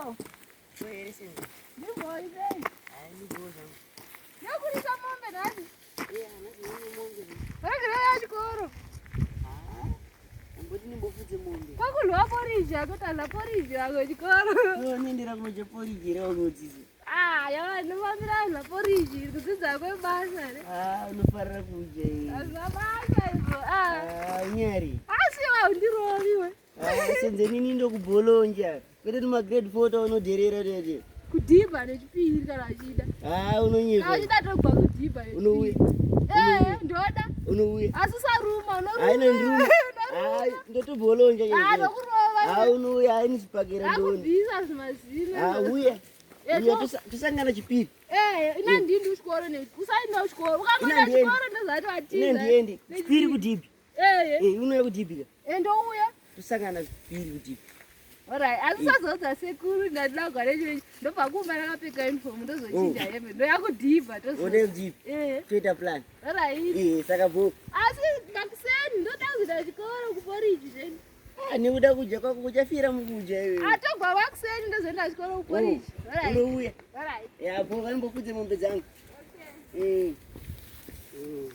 Yo. Yokurisa mombe nhasi. Varegera chikoro. Kwakurwa poriji akutadza poriji vamwe chikoro. Unoendera kunocha poriji here unodzidza? Ah, yawa ndinofambira vanhu poriji kudzidza kwebasa re. Ah, unofarira kudya iwe. Hazvina basa izvo. Ah. Ah, unyari. Asi haundirovi we. Ah, senze nini ndokubholonja. Kwete tuma grade 4 taunodherera tete. Kudhibha nechipiri kana achida. Ah, unonyepa. Kana achida tobva kudhibha nechipiri. Unouya. Eh, ndoda. Unouya. Asi usaruma, unoruma. Hayi ndiruma. Hayi ndotobholonja. Ah, ndokurova. Ah, unouya, hayi nisipakera ndoni. Akubvisa zvimazino. Ah, uya. Eh, Uya tosangana chipiri. Eh, ina ndindi kuchikoro ne. Usaenda kuchikoro. Ukangoenda kuchikoro ndozati watiza. Ina ndiendi. Chipiri kudhibhi. Eh. Eh, unouya kudhibhi ka. Eh, ndouya. Tosangana chipiri kudhibhi. Alright, asi usazodza sekuru ndadila kugara chinechi. Ndobva kumba ndakapfeka uniform ndozochinja hembe. Ndoya kudhibha tozo. Ode kudhibhi. Eh. Toita plan. Alright. Eh, saka bho. Asi makuseni ndoda kuenda chikoro kuporiji zveni. Ah, nekuda kudya kwako kuchafira mukudya iwe. Atogwa wakuseni ndozoenda chikoro kuporiji. Alright. Unouya. Alright. Ya bho vaimbofudze mombe dzangu. Okay. Mm. Mm.